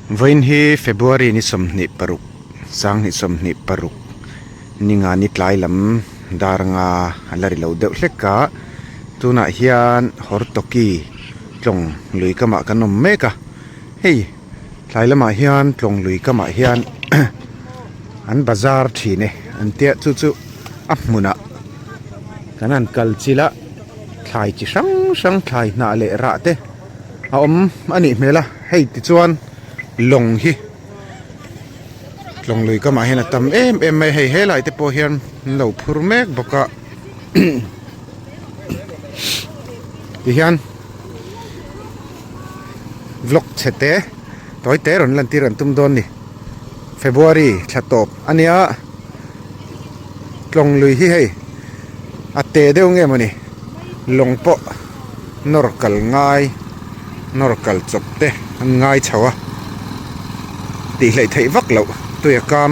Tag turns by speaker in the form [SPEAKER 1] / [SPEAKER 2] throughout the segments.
[SPEAKER 1] Vawiin hi February ni 26, 2026 ninga ni tlai lam dar anga a la ri lo deuh hlek a, tunah hian Hortoki tlawng lui kamah kan awm mek a, hei tlai lamah hian tlawng lui kamah hian an bazar thin e an tia chu chu a hmunah kan han kal chilh a thlai chi hrang hrang thlai hnah leh rah te. A awm a nih hmel a hei tichuan lawng hi tlawng lui kamah hian a tam em em mai a hei helai te pawh hian an lo phur mek bawk a tihian vlog chhe te tawi te rawn lan tir an tum dawn a ni February thla tawp a nia tlawng lui hi hei a te deuh nge mawni lawng pawh. Nawr kal ngai nawr kal chawp te an ngai chho a tih hleih theih vak loh tui a kam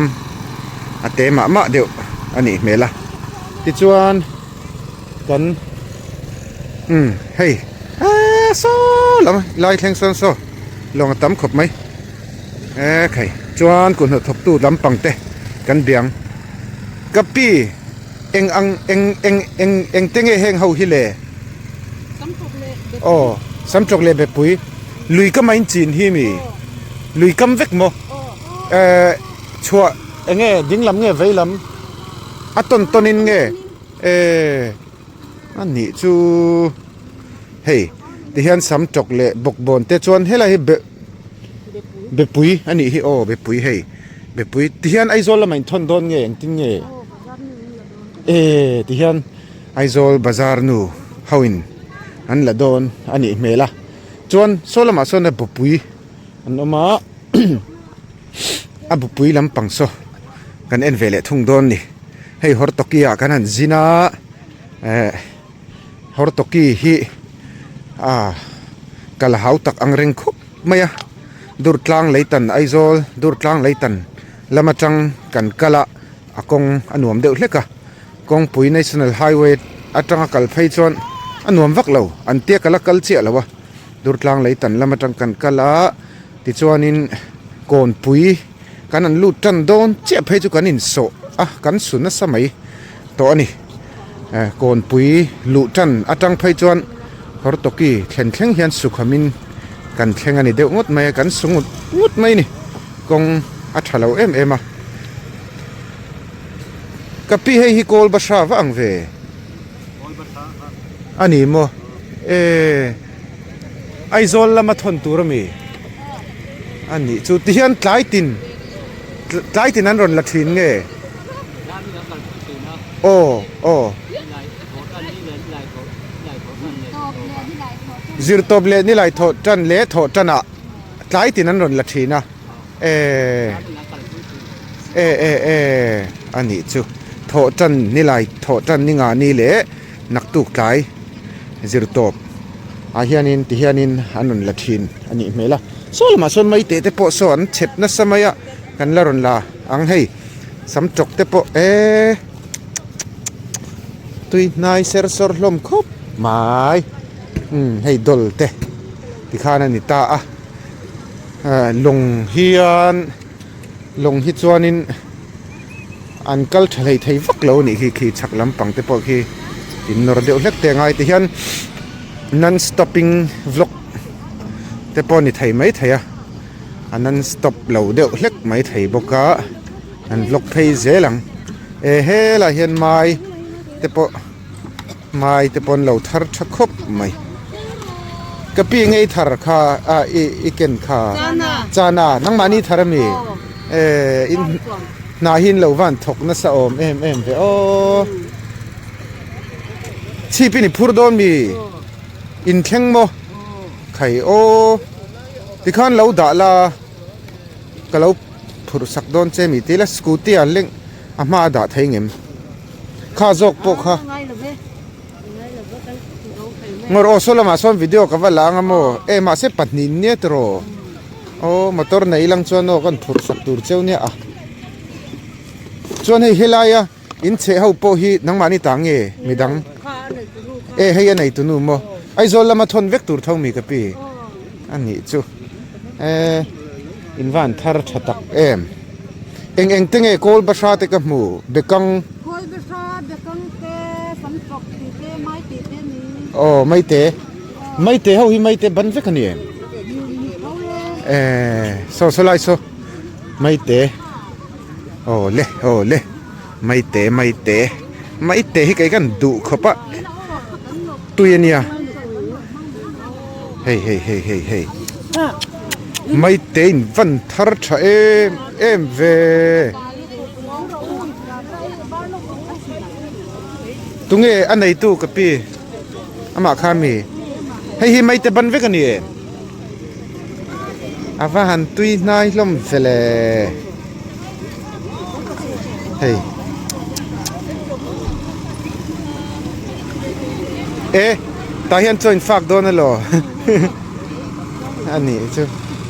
[SPEAKER 1] a te mah mah deuh a nih hmel a tichuan kan umm hei eee saw lam lai thleng sawn saw lawng a tam khawp mai eee khai chuan kut hnathawktu lampang te kan biang ka pi. Eng ang eng eng eng eng te nge heng ho hi le? Aw Samtawk leh Bepui lui kam a in chin hi mi? Lui kam vek maw? Eh chhuah eng nge ding lam nge vei lam? A tawn tawn in nge? Eh a nih chu hei tihian Samtawk leh Bawkbawn te chuan helai hi be Bepui a nih hi aw Bepui hei Bepui tihian Aizawl lamah in thawn dawn nge engtin nge? Eee tihian Aizawl bazar nu ho in an la dawn a nih hmel a chuan saw lamah sawn a bupui an awm a a bupui lampang saw kan en ve leh thung dawn a ni hei hortoki ah kan han zin a eh hortoki hi ah kal hau tak ang reng khawp mai a Durtlang leitan Aizawl Durtlang leitan lam atang kan kal a. A kawng a nuam deuh hlek a, kawngpui National Highway atanga kal phei chuan a nuam vak lo, an tia kal a kal chiah lo a, Durtlang lei tan lam atang kan kal a, tichuanin kawnpui kan an lut tan dawn chiah phei chu kan insawh a, kan su nasa mai tawh a ni, kawnpui luh tan atang phei chuan Hortoki thlen thleng hian sukhamin kan thleng a ni deuh ngawt mai a, kan su ngut ngut mai a ni, kawng a tha lo em em a. Ka pi hei hi kawl bahra va ang ve. A ni maw? E Aizawl lama thawn tur a mi? A nih chu tihian tlai tin tlai tin an rawn la thin nge? Aw aw. Zirtawp leh nilai thawh tan leh thawh tanah tlai tin an rawn la thin a. E e e e a nih chu thawh tan ni lai thawh tan ni nga ni leh naktuk tlai zir tawp ah hianin ti hianin an rawn la thin a nih hmel a saw lamah sawn mai teh te pawh saw an chhep nasa mai a kan la rawn la ang hei sam tawk te pawh e tui hnai ser sawr hlawm khawp mai umm hei dawl te tikhan a ni ta a. Lawng hian lawng hi chuanin an kal tha hlei thei vak lo a nih khi khi chhak lampang te pawh khi in nawr deuh hlek te a ngai ti hian non stopping vlog te pawh a ni thei mai thei a a non stop lo deuh hlek mai thei bawk a an vlog phei zel ang e helaiah hian mai te pawh. Mai te pawn lo thar tha khawp mai. Ka pi ngei thar kha a i i ken kha. Chana nangmahni thar ami? Eh in hna hi in lo van thawk nasa awm em em ve aw. Chhip in i phur dawn mi? In thleng maw? Khai aw. Tikhan lo dah la ka lo phurh sak dawn che mi tila scooty ah leng a hma a dah thei ngem? Kha zawk pawh kha. Ngawr aw saw lamah sawn video ka va la anga maw e mahse pahnih nia tiraw aw motor nei lang chuan aw kan phurh sak tur cheu nia a chuan hei helaia in chheh ho pawh hi nangmahni ta nge midang e hei a nei tunu maw Aizawl lama thawn vek tur tho mi ka pi a nih chu e. In van thar tha tak em. Eng eng te nge kawl bahra te ka hmu bekang.
[SPEAKER 2] Kawl bahra bekang te samtawk tih te mai tih te ni.
[SPEAKER 1] Aw maite maite ho hi maite ban vek a ni em?
[SPEAKER 2] Ni tho e.
[SPEAKER 1] Eh saw saw lai saw maite aw le aw le maite maite maite hi kei kan duh khawp a tui a nia hei hei hei hei hei. Maite in van thar tha em em ve. Tunge a neitu ka pi amah kha mi hei hi maite ban vek a ni em? A va han tui hnai hlawm ve le hei e tah hian chaw in fak dawn elaw. A nih chu.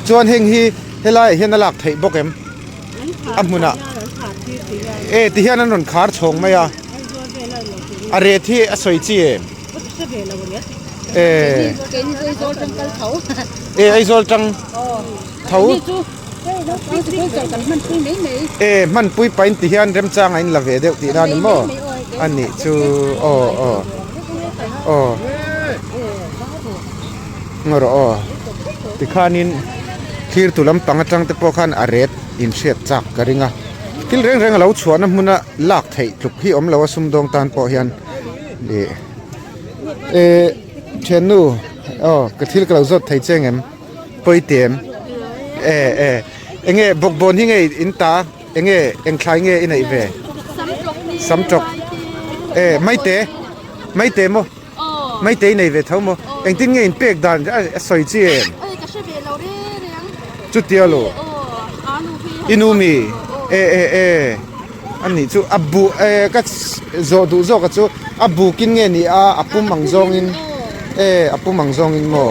[SPEAKER 1] Chuan heng hi helaiah hian a lak theih bawk em? A hmunah. E ti hian an rawn khar chhawng mai a. A ret hi a sawi chi em? E. E Aizawl tang tho. E hmanpui pain ti hian remchang a inla ve deuh tihna a ni maw? A nih chu aw aw aw. Ngaw rawh aw tikhanin thlir tu lampang atang te pawh khan a ret inhriat chak ka ring a thil reng reng a lo chhuahna hmuna lak theih tluk hi awm lo a sumdawng tan pawh hian ih eh thiannu aw ka thil ka lo zawt thei che ang em pawi ti em eh eh eng nge bawkbawn hi nge in ta eng nge eng thlai nge i neih ve samtawk eh maite maite maw. Maitei nei ve tho maw? Engtin nge in pek dan a sawi chi em? Chutia lo. I nu mi? E e e. A nih chu a bu e ka zawh duh zawk a chu a bukin nge ni a a pum ang zawngin e a pum ang zawngin maw?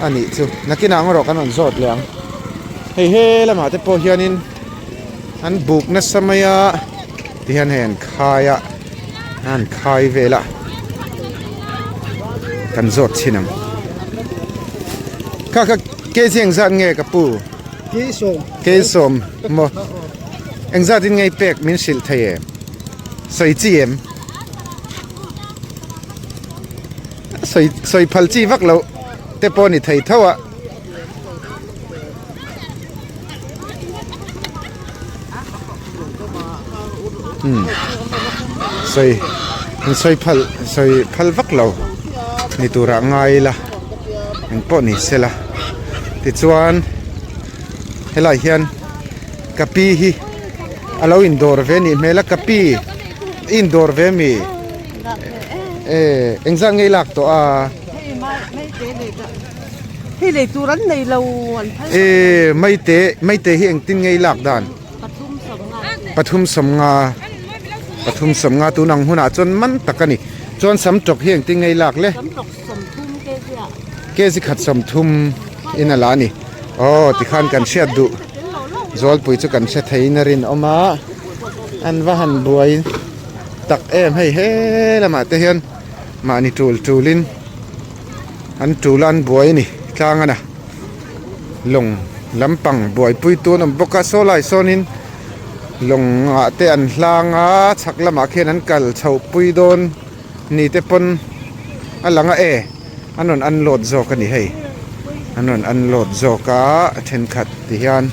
[SPEAKER 1] A nih chu nakinah ang erawh kan rawn zawt leh ang. Hei he lamah te pawh hianin an buk nasa mai a tihian hei an khai a. An khai vel a kan zawt chhin ang kha kha kg engzat nge ka pu kg sawm maw engzat in nge pek min hrilh thei em sawi chi em sawi sawi phal chi vak loh te pawh a ni thei tho a. Sawi an sawi phal sawi phal vak lo ni turah ngai ila eng pawh ni sela tichuan helaiah hian ka pi hi a lo indawr ve a nih hmel a ka pi i indawr ve ami eh engzat nge i lak tawh a.
[SPEAKER 2] Hei lei tur an nei lo an phal.
[SPEAKER 1] E maite maite hi engtin nge i lak dan? Pathum sawmnga pathum sawmnga tun ang hunah chuan man tak a ni. Chuan samtawk hi engtin nge i lak le?
[SPEAKER 2] Samtawk sawmthum kg ah.
[SPEAKER 1] Kg khat sawmthum in a la a ni. Aw tikhan kan hriat duh Zawlpui chu kan hre theiin a rinawm a, an va han buai tak em hei he lamah te hian mahni tul tulin. An tul a an buai a ni tlang a na lawng lampang buaipui tu an awm bawk a saw lai sawnin lawng ah te an hlang a chhak lamah khian an kal chhoh pui dawn ni te pawn a lang a e an rawn unload zawk a ni hei an rawn unload zawk a thenkhat ti hian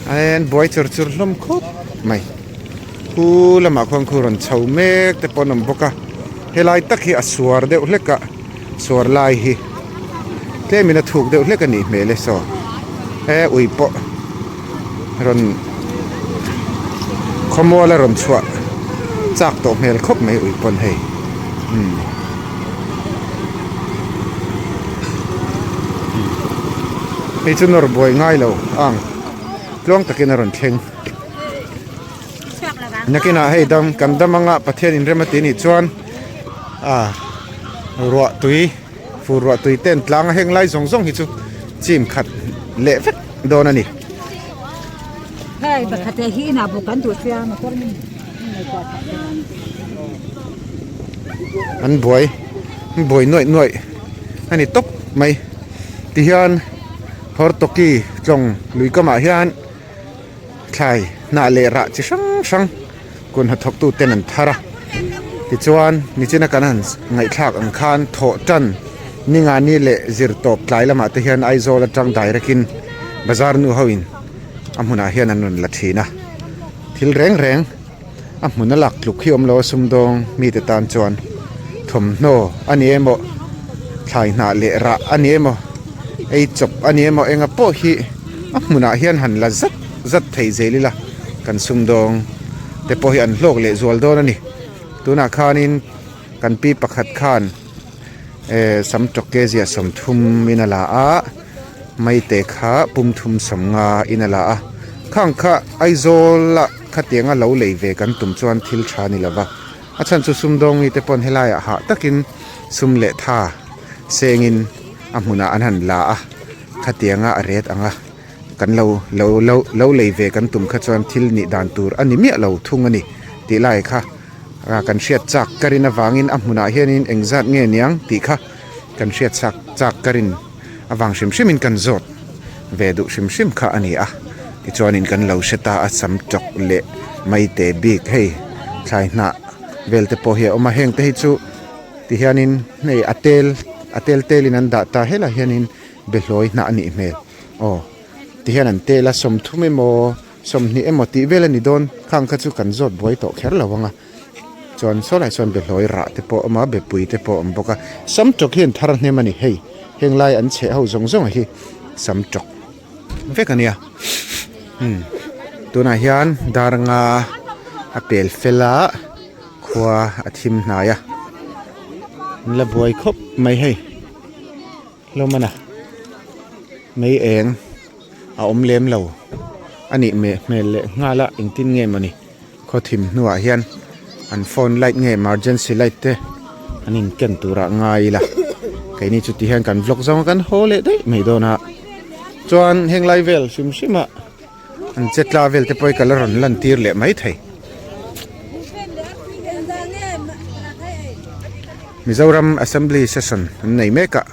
[SPEAKER 1] an buai chur chur hlawm khawp mai. Khu lamah khuan khu rawn chho mek te pawh an awm bawk a helai tak hi a suar deuh hlek a suar lai hi tlemin a thuk deuh hlek a nih hmel e saw he ui pawh rawn khawmual a rawn chhuah chak tawh hmel khawp mai ui pawn hei umm hei chu nawr buai ngai lo ang tluang takin a rawn thleng. Nakinah hei dam kan dam anga Pathian inrem a tih nih chuan ah ruah tui fur ruah tui te an tlang a heng lai zawng zawng hi chu chim khat leh vek dawn a ni. An buai an buai nuaih nuaih a ni tawp mai tihian. Hortoki tlawng lui kamah hian thlai hnah leh rah chi hrang hrang kun hnathawk tu ten an thar a tichuan nichina kan han ngaihthlak ang khan thawh tan ningani leh zir tawp tlai lamah te hian Aizawl atang direct in bazar nu ho in a hmunah hian an rawn la thin a thil reng reng a hmun a lak tluk hi awm lo a sumdawng mite tan chuan thawmhnaw a ni emaw thlai hnah leh rah a ni emaw ei chawp a ni emaw enga pawh hi a hmunah hian han la zat zat thei zel ila kan sumdawng te pawh hi an hlawk leh zual dawn a ni tunah khanin kan pi pakhat khan eh sam tawk ke ziah 30 in a la a maite kha pum thum 50 in a la a khang kha Aizawl ah khatianga lo lei ve kan tum chuan thil tha ni lova a chhan chu sumdawng mite pawn helaiah hah takin sum leh tha sengin a hmunah an han la a khatianga a ret ang a kan lo lo lo lo lei ve kan tum kha chuan thil nih dan tur a ni miah lo thung a ni tih lai kha kan hriat chak ka rin avangin a hmunah hianin engzat nge niang tih kha kan hriat chak chak ka rin avang hrim hrimin kan zawt ve duh hrim hrim kha a ni a tichuanin kan lo hre ta a sam tawk leh maite bik hei thlai hnah vel te pawh hi a awm a heng te hi chu tihianin hei a tel a tel telin an dah ta helaiah hianin behlawi hnah a nih hmel aw tihian an tel a 30 emaw 20 emaw tih vel a ni dawn khang kha chu kan zawt buai tawh kher lo ang a chuan saw lai sawn behlawi rah te pawh a awm a bepui te pawh a awm bawk a sam tawk hi an thar hnem a ni hei heng lai an chheh ho zawng zawng hi sam tawk vek a nia umm tunah hian dar nga a pel fel a khua a thim hnai a an la buai khawp mai hei. Hlawmana mei eng a awm lem lo a nih hmel leh nghal a engtin nge mawni khaw thim hnuah hian an phone light nge emergency light te an in ken turah ngai ila keini chu ti hian kan vlog zawng a kan haw leh daih mai dawn a chuan heng lai vel hrim hrim ah an che tla vel te pawh hi ka la rawn lan tir leh mai thei. Mizoram Assembly Session an nei mek a,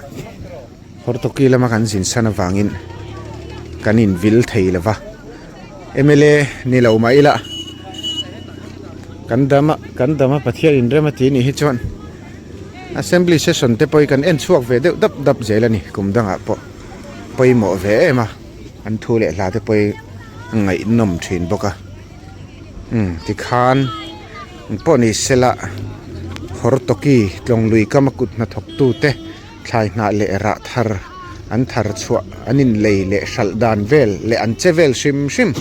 [SPEAKER 1] Hortoki lama kan zin san avangin kan in vil thei lo va, mla ni lo mah ila kan dam a kan dam a Pathian inrem a ti nih hi chuan Assembly Session te pawh hi kan en chhuak ve deuh dap dap zel a ni kum dangah pawh pawimawh ve em a. An thu leh hla te pawh hi a ngaihnawm thin bawk a umm tikhan engpawh ni sela Hortoki tlawng lui kam a kut hnathawk tu te thlai hnah leh rah thar an thar chhuah an in lei leh hralh dan vel leh an che vel hrim hrim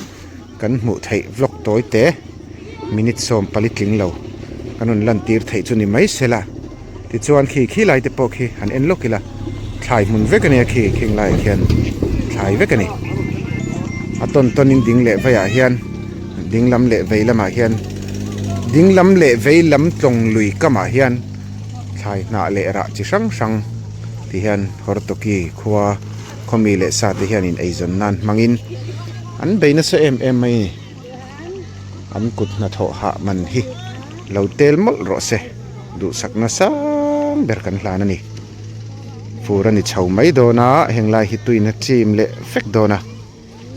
[SPEAKER 1] kan hmuh theih vlog tawi te minute 40 tling lo kan rawn lan tir theih chu ni mai sela. Tichuan khi khi lai te pawh khi han en lawk ila thlai hmun vek a nia khi khing laiah khian thlai vek a ni. A tawn tawn in ding leh veiah hian ding lam leh vei lamah hian ding lam leh vei lam tlawng lui kamah hian thlai hnah leh rah chi hrang hrang ti hian Hortoki khua khawmi leh sa te hian in eizawn nan hmangin an bei nasa em em mai a ni. An kut hnathawh hah man hi lo tel mawlh rawh se, duhsakna sang ber kan hlan a ni. Fur a ni chho mai dawn a, heng lai hi tuin a chim leh vek dawn a,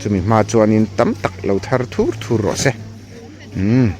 [SPEAKER 1] chumi hma chuanin tam tak lo thar thur thur rawh se. Umm.